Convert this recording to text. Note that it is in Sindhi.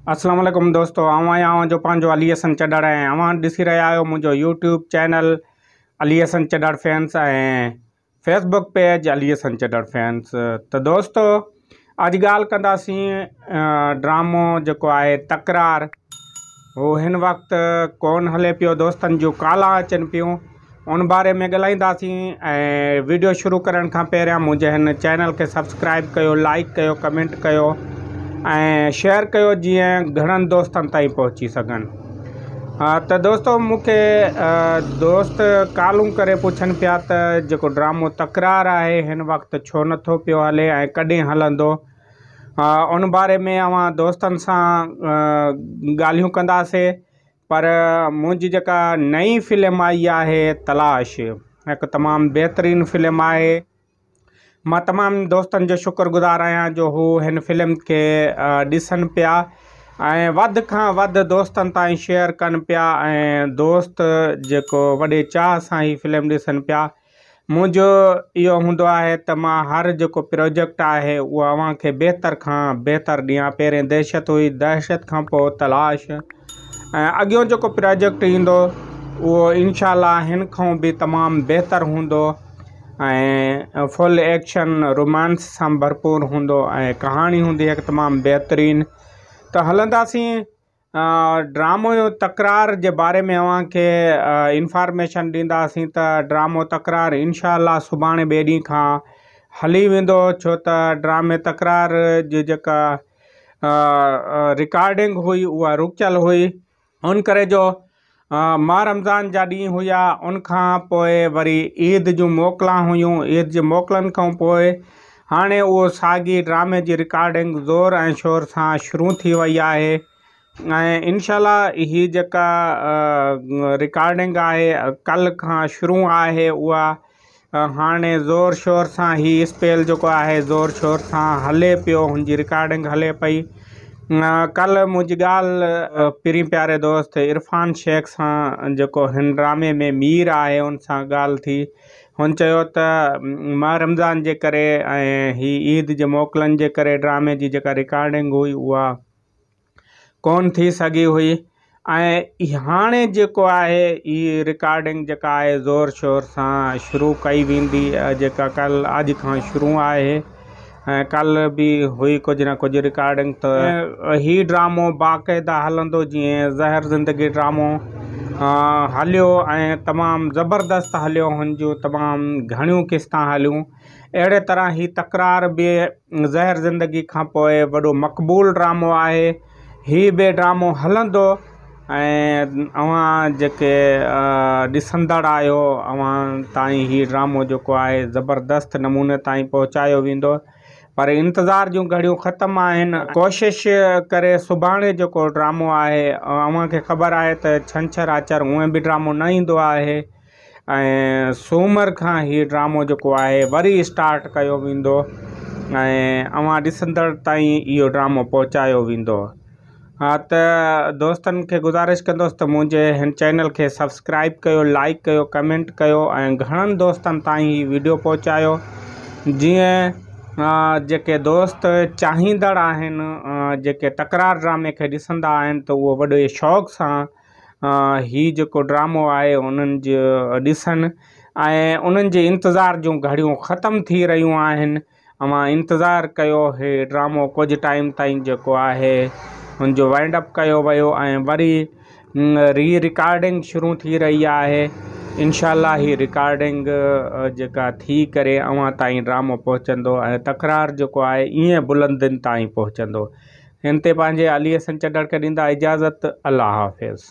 اسلام عليڪم دوستو آئون آهيان اوهان جو پنهنجو علي حسن چڍڙ ۽ اوهان ڏسي رهيا آهيو منهنجو YouTube channel Ali Hassan Chadhar fans ۽ Facebook page Ali Hassan Chadhar fans ته دوستو اڄ ڳالهه ڪنداسين ڊرامو جيڪو آهي تڪرار هو هن وقت ڪون هلي پيو دوستن جون ڪالان اچن پيون ان باري ۾ ڳالهائينداسين ۽ ويڊيو شروع ڪرڻ کان پهريان منهنجي هن چينل کي سبسڪرائب ڪيو لائڪ ڪيو ڪمينٽ ڪيو ۽ شيئر ڪيو جيئن گهڻن دوستن تائين پهچي سگهن ها ته دوستو مونکي دوست ڪالون ڪري پڇن پيا ته جيڪو ڊرامو تڪرار آهي هن وقت ڇو نٿو پيو هلي ۽ ڪڏهن هلندو ان باري ۾ اوهان دوستن سان ڳالهيون ڪنداسي پر منهنجي جيڪا نئين فلم آئي آهي تلاش هڪ تمام بهترين فلم آهي مان تمام دوستن جو شڪر گذار آهيان جو هو هن فلم کي ڏسن پيا ۽ وڌ کان وڌ دوستن تائين شيئر ڪن پيا ۽ دوست جيڪو وڏي چاهه سان هي فلم ڏسن پيا منهنجو اهو هوندو آهي ته مان هر جيڪو پروجيڪٽ آهي اهو اوهان کي بهتر کان بهتر ڏيان پهرين دهشت هئي دهشت کان پوء تلاش ۽ اڳيون جيڪو پروجيڪٽ ايندو اهو انشاء الله هن کان به تمام بهتر هوندو ۽ فل ايڪشن رومانس سان ڀرپور هوندو ۽ ڪهاڻي هوندي هڪ تمام بهترين ته هلنداسين ڊرامو تڪرار جي باري ۾ اوهان کي انفارميشن ڏينداسين ته ڊرامو تڪرار انشاء الله سڀاڻي ٻئي ڏينهن کان هلي ويندو ڇو ته ڊرامي تڪرار جي جيڪا رڪارڊنگ هئي اها رڪيل هئي ان ڪري جو ماه رمضان جا ڏينهن هيا ان کان پوء وري عيد جون موڪلان هيون عيد جي موڪلن کان پوء هاڻي اهو ساڳي ڊرامي جي رڪارڊنگ زور ۽ شور سان شروع ٿي وئي آهي ۽ انشاء الله هي جيڪا رڪارڊنگ آهي ڪل کان شروع آهي اها هاڻي زور شور سان هي اسپيل جيڪو آهي زور شور سان هلي پيو هن جي رڪارڊنگ هلي پئي ڪلهه منهنجي ڳالهه پرين پياري دوست عرفان شيخ سان جيڪو هن ڊرامي ۾ مير آهي ان سان ڳالهه ٿي هن چيو ته ماه رمضان جي ڪري ۽ هي عيد جي موڪلن جي ڪري ڊرامي جي جيڪا رڪارڊنگ هئي اها ڪونه ٿي سگهي هئي ۽ هاڻي جيڪو آهي هي رڪارڊنگ جيڪا آهي زور شور سان شروع ڪئي ويندي جيڪا ڪل اڄ کان شروع آهي ۽ ڪل به هئي ڪجهه نه ڪجهه رڪارڊنگ ته هي ڊرامو باقاعده هلندو جيئن زهر زندگي ڊرامو هليو ۽ تمام زبردست هليو هن جون تمام گهڻيون قسطان هليون اهڙي طرح هي تڪرار به زهر زندگي کان پوء وڏو مقبول ڊرامو آهي. هي به ڊرامو هلندو ۽ اوهان جيڪي ڏسندڙ آهيو اوهان تائين هي ڊرامو جيڪو آهي زبردست نموني تائين پهچايو ويندو پر انتظار جون گهڙيون ختم آهن ڪوشش ڪري سڀاڻي جيڪو ڊرامو آهي اوهان کي خبر آهي ته ڇنڇر آچر هونئن به ڊرامو نه ايندو آهي ۽ سومر کان هي ڊرامو جيڪو آهي وري اسٽارٽ ڪيو ويندو ۽ اوهان ڏسندڙ تائين اهو ڊرامو پهچايو ويندو ها ته دوستن کي گذارش ڪندس ته منهنجي هن چينل کي سبسڪرائب ڪيو لائڪ ڪيو ڪمينٽ ڪيو ۽ گهڻن دوستن تائين هي ويڊيو پهچايو جيئن جيڪي دوست چاهيندڙ آهن جيڪي تڪرار ڊرامي کي ڏسندا آهن ته اهو وڏي شوق سان هي جيڪو ڊرامو آهي انهن جو ڏسن ۽ انهن جي انتظار جون گهڙيون ختم ٿي رهيون آهن اوهان انتظار ڪيو هي ڊرامو ڪجهه ٽائيم تائين جيڪو آهي ان جو وائنڊ اپ ڪيو ويو ۽ وري ري رڪارڊنگ شروع ٿي رهي آهي انشاء الله هي رڪارڊنگ جيڪا ٿي ڪري اوهان تائين ڊرامو پهچندو ۽ تڪرار جيڪو آهي ائين بلندين تائين پهچندو. هن تي پنهنجي علي حسن چڍڙ کي ڏيندا اجازت الله حافظ.